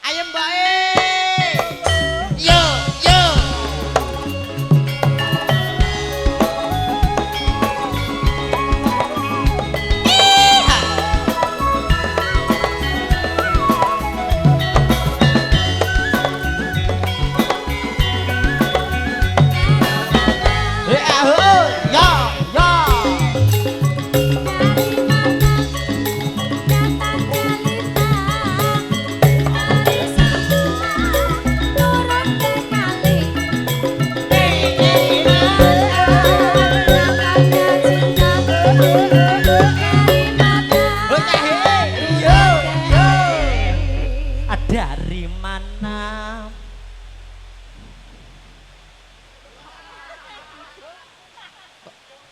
Ayo Mbak e. Yo, yo. Iha. Eh, ah, ho, ya, ya. Yo, yo. Dari mana?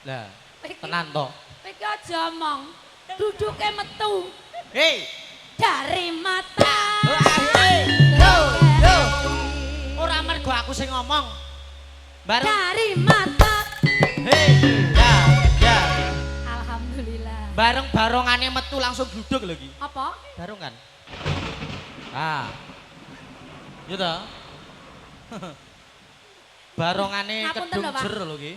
Lah, tenan toh. Iki aja omong. Duduke metu. Hei, Dari mata. Yo, yo. Ora mergo aku sing ngomong. Bareng. Dari mata. Hei, ya, ya. Alhamdulillah. Bareng barongane metu langsung duduk lho iki. Apa? Barongan. Ah. Iya toh? Barongane Ngapunten kedung lho, Pak. jer lho iki.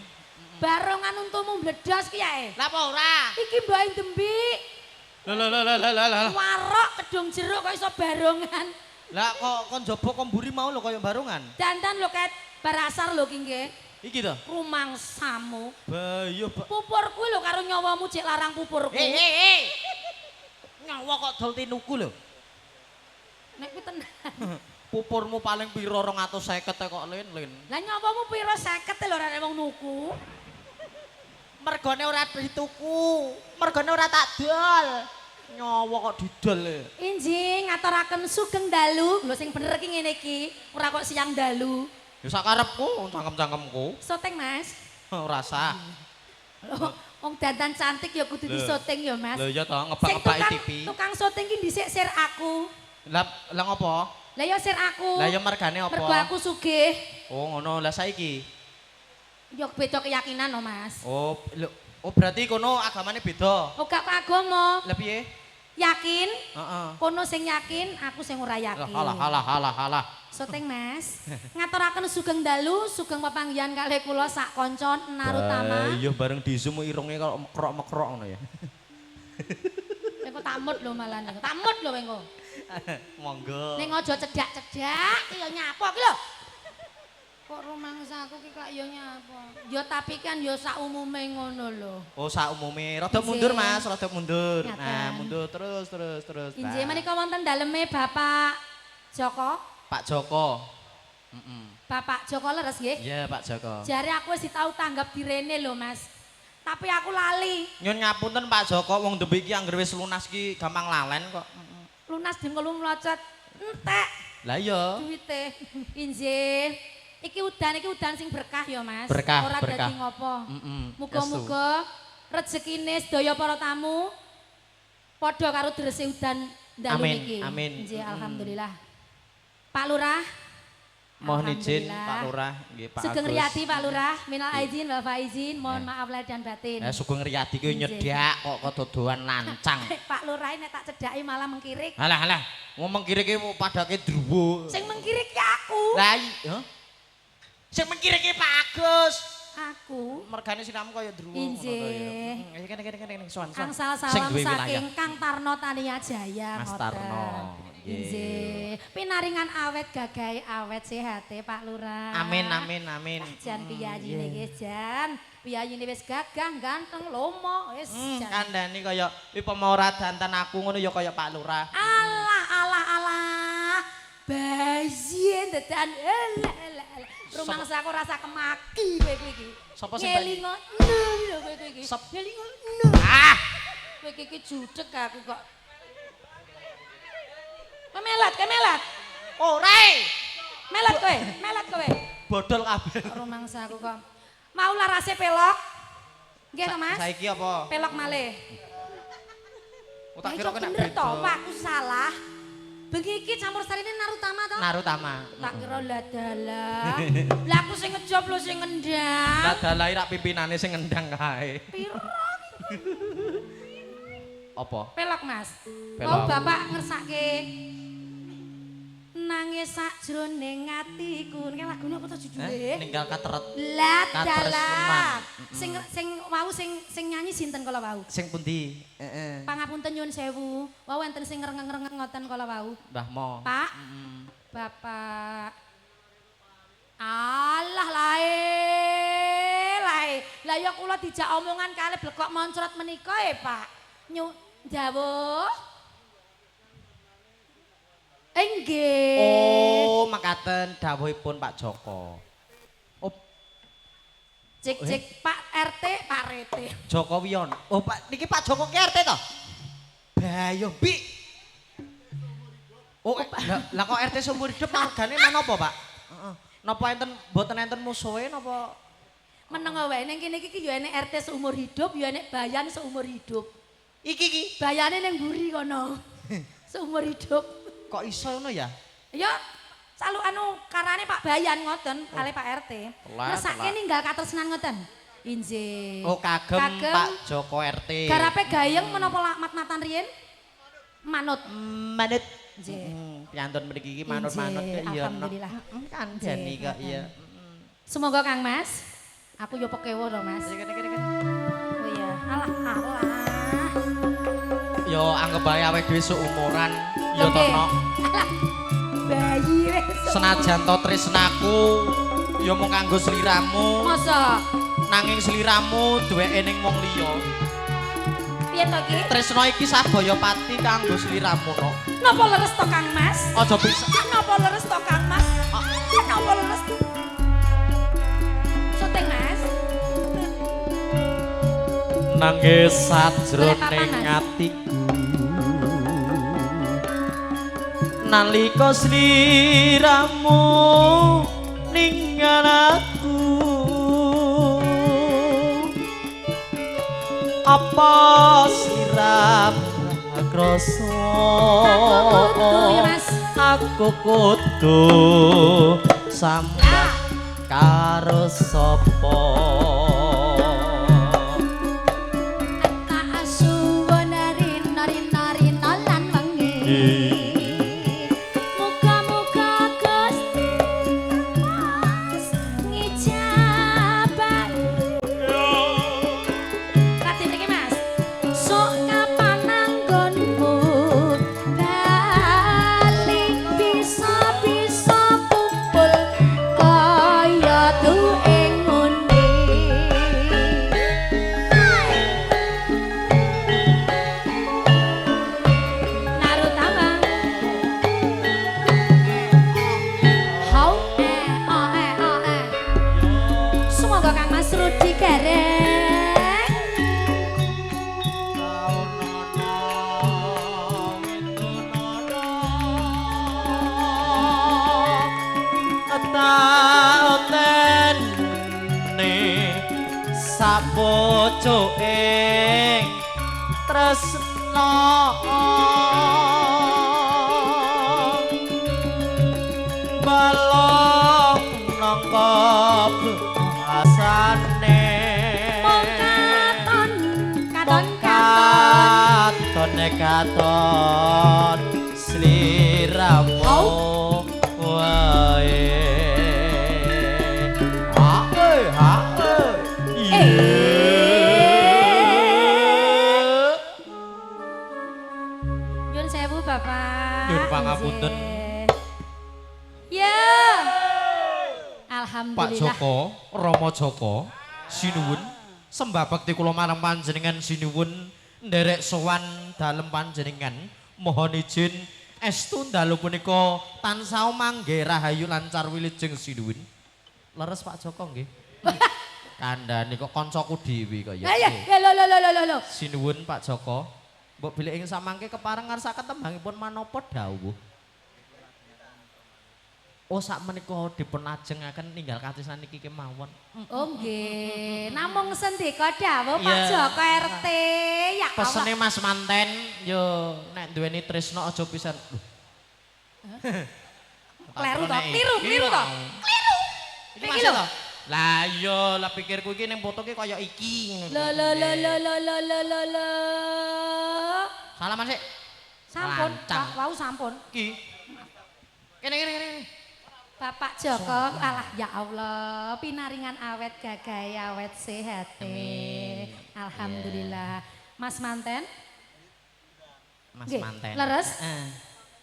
Barongan untumu mbledos ki yae. Lah apa ora? Iki mboke dembik. Lho lho lho lho lho lho. Warok kedung jeruk kok iso barongan. Lah kok kon njaba kok mburi mau lho kaya barongan. Dandan lho ket barasar lho ki nggih. Iki to. Rumangsamu. Bayo, Pak. Pupur kuwi lho karo nyawamu cek larang pupurku. Hei hei hei. Nyawa kok dol tinuku lho. Nek kuwi tenan. Pupurmu paling piro 250 kok lin-lin. Lah nyawamu piro 50 lho ora wong nuku. Mergone ora dituku, mergone ora tak dol. Nyawa kok didol e. Injing ngaturaken sugeng dalu. Lho sing bener ki ngene iki, ora kok siang dalu. Ya sak karepku, cangkem-cangkemku. Soteng, Mas. Ora sah. Lho, wong dandan cantik ya kudu disoting ya, Mas. Lho iya toh, Sing ngebak-ngebaki tukang, TV. tukang syuting ki dhisik sir aku. Lah lah ngopo? Lah ya sir aku. Lah ya mergane apa? Mergo aku sugih. Oh ngono, lah saiki. Ya beda keyakinan no, Mas. Oh, lho, oh berarti kono agamane beda. Oh gak kok agama. Lah piye? Yakin? Heeh. Kono sing yakin, aku sing ora yakin. Halah halah halah halah. Syuting, Mas. Ngaturaken sugeng dalu, sugeng pepanggihan kalih kula sak kanca Narutama. Iya bareng di Zoom irunge kok mekrok-mekrok ngono ya. Engko tamut lho malah niku. Tamut lho engko. Monggo. Ning aja cedak-cedak ki ya nyapa ki lho. Kok rumangsaku ki kok ya nyapa. Ya tapi kan ya sak umume ngono lho. Oh sak umume, rada mundur Mas, rada mundur. Ngaten. Nah, mundur terus terus terus. Injih menika wonten daleme Bapak Joko. Pak Joko. Heeh. Bapak Joko leres nggih? Iya, Pak Joko. Jare aku wis tau tanggap direne lho, Mas. Tapi aku lali. Nyun ngapunten Pak Joko, wong dembe iki anggere wis lunas ki gampang lalen kok. Lunas dengkul mlocot entek Lah iya. duwite. Injih. Iki udan sing berkah ya, Mas. Berkah, Ora berkah. dadi ngopo. Heeh. Muga-muga rezekine sedaya para tamu padha karo drese udan dalu Amin, niki. amin. Injih, alhamdulillah. Pak Lurah. Mohon izin Alhamdulillah. Pak Lurah, nggih Pak Sugeng Agus. Riyadi Pak Lurah, minal aizin wal faizin, mohon maaf lahir dan batin. Sugeng Riyadi ki Injih. nyedak kok kedodoan lancang. Pak Lurah nek tak cedhaki malah mengkirik. Halah halah, wong mengkirik ki padake druwo. Sing mengkirik ki aku. Lah iya. Sing mengkirik ki Pak Agus. Aku Mergane siramu kaya druwo Injih. ngono to ya. Ayo kene kene kene sowan sowan. angsal Sing salam duwe wilayah. saking Kang Tarno Tania Jaya Mas ngoten. Tarno, nggih. Injih. Pinaringan awet gagahe awet sehate Pak Lurah. Amin amin amin. Jan piyayine nggih jan. Piyayine wis gagah, ganteng, lomo wis jan. Kandhane kaya upama ora dandan aku ngono ya kaya Pak Lurah. Alah alah alah. Bayi dadan alah alah alah. Rumangsa aku rasa kemaki kowe kuwi iki. Sapa sing bayi? Ngelingono lho kowe kuwi iki. Ngelingono. Ah, Kowe iki judeg aku kok. Kowe melat, kowe melat. ora. Melat kowe, melat kowe. Bodol kabeh. Rumangsa aku kok. Mau larase pelok. Nggih to, Mas? Saiki apa? Pelok malih. Oh, tak kira kena bener to, beda. Pak, aku salah. Bengi iki campur sarine Narutama to? Narutama. Tak kira ladalah. Lah aku sing ngejob lho sing ngendang. Ladalah rak pimpinane sing ngendang kae. Piro? Apa? Pelok, Mas. Pelok. Mau bapak ngersake Sakjroning atiku. Nek lagune apa to judule? Ninggal katret. Lah dalah. Sing sing wau sing sing nyanyi sinten kala wau? Sing pundi? Heeh. Pangapunten nyuwun sewu. Wau enten sing ngrengeng-ngrengeng ngoten kala wau. Mbah Mo. Pak. Bapak. Alah lae. Lae. Lah ya kula dijak omongan kalih blekok moncrot menika e, Pak. Nyu dawuh. Enggih. Oh, makaten dawuhipun Pak Joko. Oh, cek cek Pak RT, Pak RT. Joko Wion. Oh, Pak niki Pak Joko ki RT to? Bayo, Bi. Oh, lah kok RT seumur hidup margane menapa, Pak? Heeh. Napa enten mboten enten musuhe napa? Meneng wae ning kene iki ya enek RT seumur hidup, ya enek bayan seumur hidup. Iki iki bayane ning mburi kono. Seumur hidup. Kok iso ngono ya? Ya, salu anu karane Pak Bayan ngoten, kalih Pak RT. Ngersake ninggal katresnan ngoten. Injih. Oh, kagem Pak Joko RT. Garape gayeng menapa mat-matan riyin? Manut. Manut. Nggih. Piantun mriki iki manut-manut kok ya. Alhamdulillah. Kandhani kok iya. Semoga Kang Mas. Aku yo pekewo to, Mas. Oh iya, alah alah. Yo anggap bae awake dhewe seumuran ya tono. Bayi wis. Senajan to tresnaku ya mung kanggo sliramu. Masa? Nanging sliramu duweke ning wong liya. Piye to iki? Tresna iki sabaya pati kanggo sliramu no. Napa leres to Kang Mas? Aja bisa. Napa leres to Kang Mas? Napa leres? Syuting Mas. Nangis sajroning atiku nalika sliramu ninggal aku, apa sliramu krasa aku kudu sambat karo sapa? Sapucuking tresna balong nangka bahasane mung katon katon katon katon sliramu wae. Nyun sewu Bapak. Nyun pangapunten. Ya. Alhamdulillah. Pak Joko, Rama Joko, sinuwun sembah bekti kula marang panjenengan sinuwun nderek sowan dalem panjenengan. Mohon izin estu dalu punika tansah mangge rahayu lancar wilujeng sinuwun. Leres Pak Joko nggih. Kandhane kok kancaku dhewe kaya. Ya lho lho lho lho. Sinuwun Pak Joko. Mbok bilih ing samangke kepareng ngersakaken tembangipun manapa dawuh. Oh sak menika dipun ajengaken ninggal katresnan niki kemawon. Oh nggih, namung sendika dawuh Pak Joko RT. Ya Allah. Pesene Mas Manten yo nek duweni tresna aja pisan. Kleru to, kliru, kliru to. Kliru. Iki lho. Lah iya, lah pikirku iki ning foto ki kaya iki ngono. Lho lho lho lho lho lho lho lho. Salaman sik. Sampun, wau sampun. Iki. Kene kene kene. Bapak Joko, alah ya Allah, pinaringan awet gagahe awet sehate. Alhamdulillah. Mas manten? Mas manten. Leres?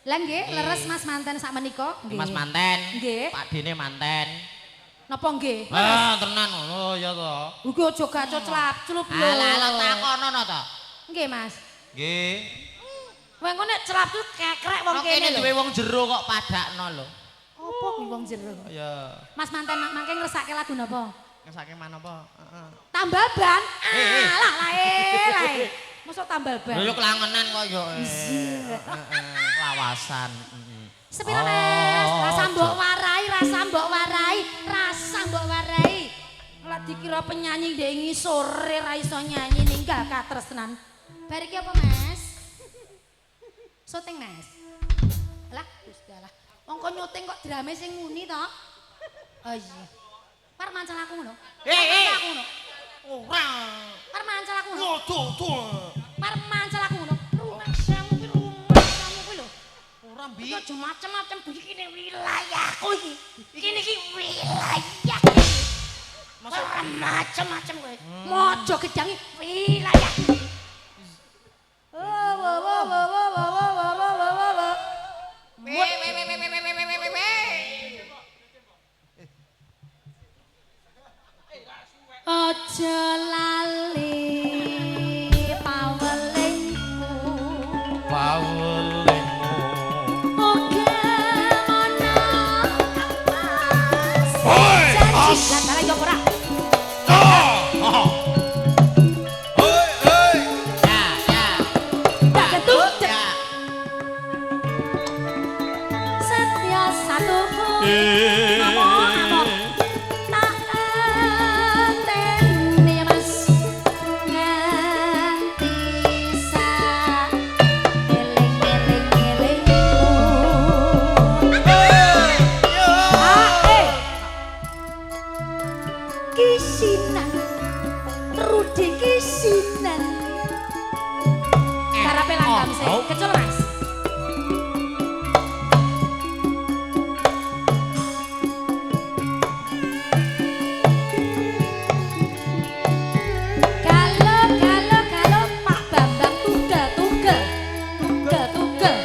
Lah nggih, leres Mas manten sak menika? Nggih. Mas manten. Nggih. Pak Dene manten. Napa nggih? Ah, tenan ngono ya to. Iki aja gaco celap-celup lho. Alah, alah takono to. Nggih, Mas. Nggih. Wong engko nek celap-celup kekrek wong kene lho. Duwe wong jero kok padakno lho. Apa kuwi wong jero? Ya. Mas manten mangke ngersake lagu napa? Ngersake manapa? Heeh. Tambal ban. Alah lae lae. Mosok tambal ban. Lho kelangenan kok yo. Lawasan. Sepira Mas? Rasa mbok warai, rasa mbok warai, rasa mbok warai. Lah dikira penyanyi ndek ngisore ra iso nyanyi ninggal katresnan. Bar iki apa Mas? Syuting Mas. Lah Gusti Allah. Wong kok nyuting kok drame sing muni to? Oh iya. Par mancal aku ngono. Eh. Aku ngono. Ora. Par mancal aku ngono. Waduh. Par mancal aku ngono. Rumangsamu kuwi rumangsamu kuwi lho. Ora mbi. Iki aja macem-macem iki ne wilayahku iki. Iki niki wilayahku iki. Masuk ora macem-macem kowe. Mojo gedangi wilayahku. Oh wo wo wo wo wo wo wo wo wo wo. We we we we we we we we. Aja lali pawelingku. Pawelingmu. Oke ana. Hoi, as. Lah yo ora. Hoi, hoi. Ya, ya. Tak Ya. Setia satu amok tak enteni Mas nganti sak eling-eling-elingku. Kisinan Rudi kisinan. Garape langgam sik. Kecul Mas. Kalau kalau kalau Pak Bambang tugel tugel tugel tugel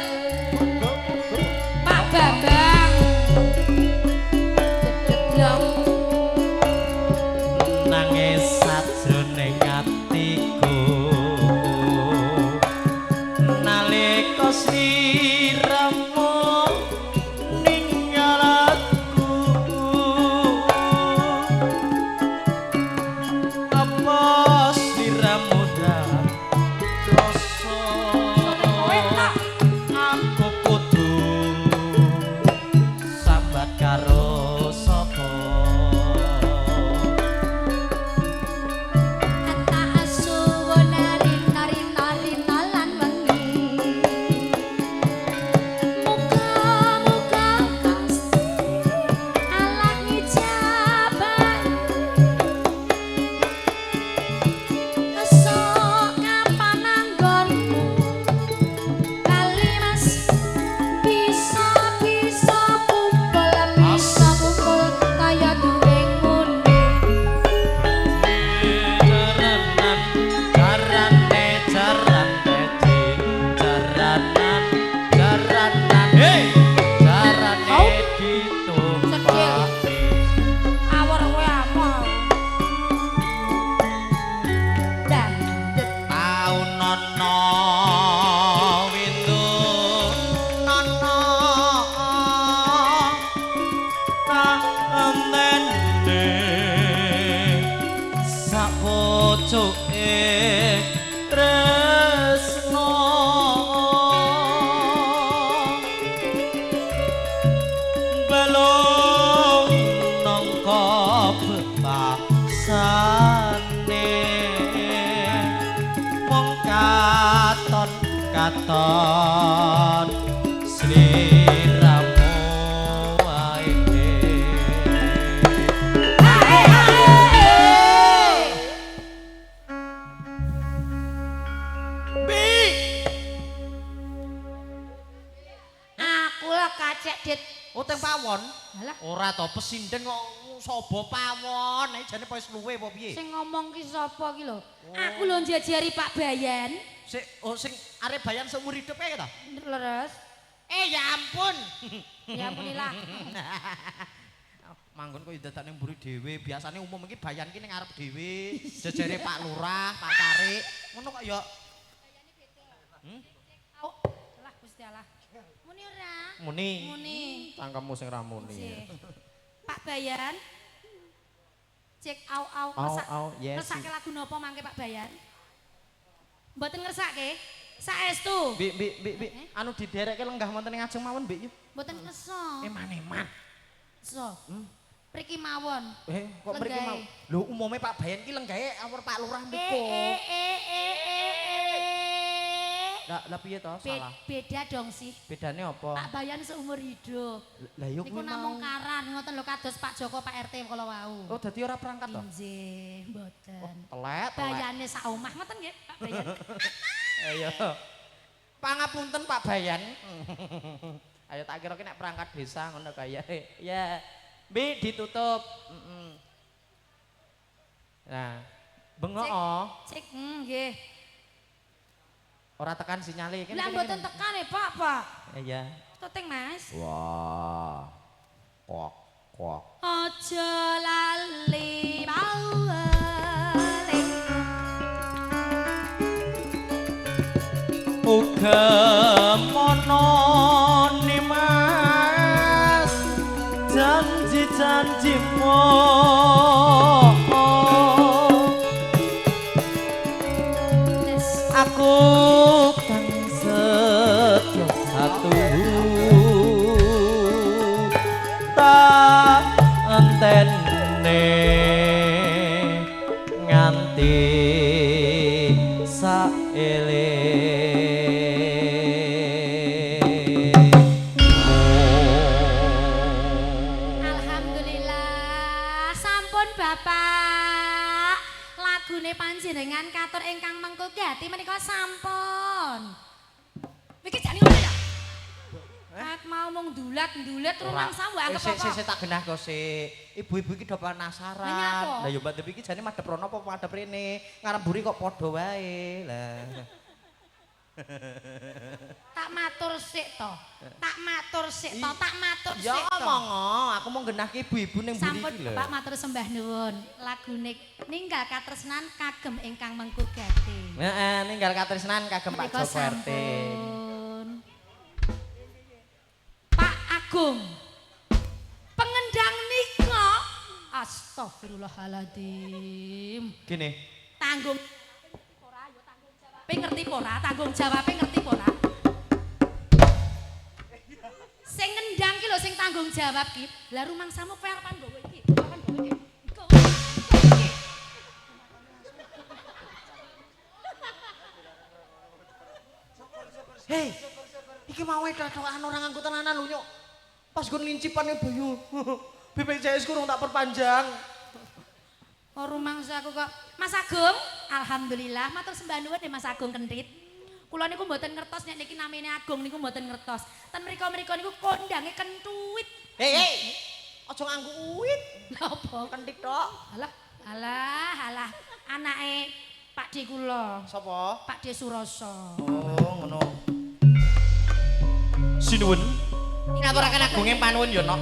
Pak Bambang jededlong Nangis sajroning atiku nalika sliramu ninggal aku, apa sliramu dak rasa kowe tok aku kudu sambat karo sapa. Tak suwun rina rina rina lan wengi. Muga-muga Gusti Allah ngijabah. Esuk kapan anggonmu kali Mas bisa-bisa kumpul bisa kumpul kaya duwe ngene. Jaranan, jarane, jaran teji, jaranan, jaranan, hei, jarane ditumpaki. Awor kowe apa? Dan Taun nono windu nono tak entene sak pucuke tresno balung nangka bebasane mung katon katon sliramu wae. Bi Aku lah kacek Dit. Oh, teng pawon. Halah. Ora to pesinden kok sobo pawon. Nek jane wis luwe apa piye? Sing ngomong ki sapa ki lho? Aku lho njajari Pak Bayan. Sik, oh sing arep Bayan seumur hidup kae ta? Leres. Eh ya ampun. Ya ampunilah. Manggon kok dadak ning mburi dhewe. Biasane umum iki Bayan ki ning ngarep dhewe, jejere Pak Lurah, Pak Tarik. Ngono kok ya. Bayane beda. Hmm? Oh, lah Gusti Allah. Muni ora? Muni. Muni. Cangkemmu sing ra muni. Pak Bayan. Cek au au Au au yes. Ngersake lagu napa mangke Pak Bayan? Mboten ngersake? Saestu. Mbik mbik mbik mbik anu diderekke lenggah wonten ing ajeng mawon mbik yo. Mboten kersa. Eman-eman. So. Mriki mawon. Kok mriki mawon? Lho umume Pak Bayan ki lenggahe awur Pak Lurah mriko. Lah lah piye to salah? Beda dong sih. Bedane apa? Pak Bayan seumur hidup. Lah yo niku namung karan ngoten lho kados Pak Joko Pak RT kala wau. Oh dadi ora perangkat to? Nggih, mboten. Oh, telek. Bayane sak omah ngoten nggih Pak Bayan. Ayo. Pangapunten Pak Bayan. Ayo tak kira ki nek perangkat desa ngono kaya. Ya. Mbik ditutup. Heeh. Nah, bengok. Cek, nggih. Ora tekan sinyale kene. Lah mboten tekan e, Pak, Pak. Iya. Tuting, Mas. Wah. Kok, kok. Aja lali balik. Uga mono nimas janji-janjimu. Aku kang setya satu tak entene nganti saelingmu. Alhamdulillah sampun Bapak lagune panjenengan katur ingkang mengku gati menika sampun. Iki jane ngono ya? Kat mau mung ndulat-ndulet rumangsa mbok anggep apa? Sik sik tak genah kok sik. Ibu-ibu iki do penasaran. Lah ya Mbak Dewi iki jane madhep rono apa madhep rene? Ngarep mburi kok padha wae. Lah. Tak matur sik to. Tak matur sik to, tak matur sik to. Ya omong, aku mau genahke ibu-ibu ning mburi iki lho. Sampun Bapak matur sembah nuwun. Lagune ninggal katresnan kagem ingkang mengku gati. Heeh, ninggal katresnan kagem Pak Joko RT. Pak Agung. Pengendang nika. Astagfirullahaladzim. Gini. Tanggung ngerti pora, tanggung jawabe ngerti pora. Sing ngendang ki lho sing tanggung jawab ki. Lah rumangsamu kowe arepan nggawa iki, arepan nggawa iki. Iki. Hei. Iki mau ethokan ora nganggo tenanan lho nyok. Pas gon lincipane Bayu. BPJS ku urung tak perpanjang. Oh rumangsa aku kok. Mas Agung, alhamdulillah matur sembah nuwun Mas Agung Kenthit. Kula niku mboten ngertos nek niki namine Agung niku mboten ngertos. Ten mriko-mriko niku kondange kentuit. Hei, hei. Aja nganggo uwit. Lha apa? Kenthit tok. Alah, alah, alah. Anake Pak D kula. Sapa? Pak D Suroso. Oh, ngono. Sinuwun. Ngaturaken agunge panuwun ya, Nok.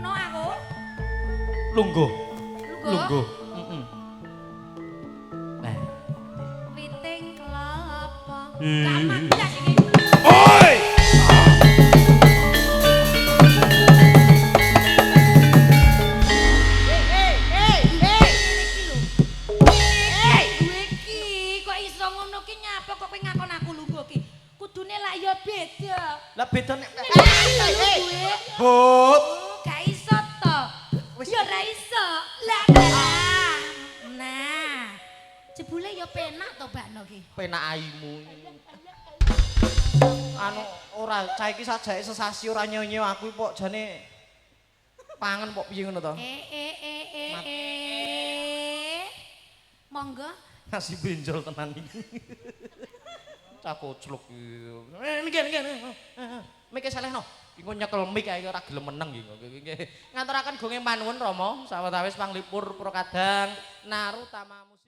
No aku. Lungguh. Lungguh. Heeh. Nah. Witing kelapa. Gampang blas iki. Oi! Iki lho. Gue iki kok iso ngono ki nyapa kok kowe ngakon aku lungguh ki. Kudune lak ya beda. Lah beda nek Gue. Hop. Gak iso to. Ya ora iso. Lah lah. Nah. Jebule ya penak to bakno ki. Penak aimu. Anu ora cah iki sajake sesasi ora nyonya aku kok jane pangan kok piye ngono to? Monggo. Nasi benjol tenan iki. Cah kocluk iki. Nggih nggih. Mike selehno. Iki nyekel mik ae ora gelem meneng iki. Nggih. Ngaturaken gonging panuwun Rama, sawetawis panglipur Prokadang Narutama.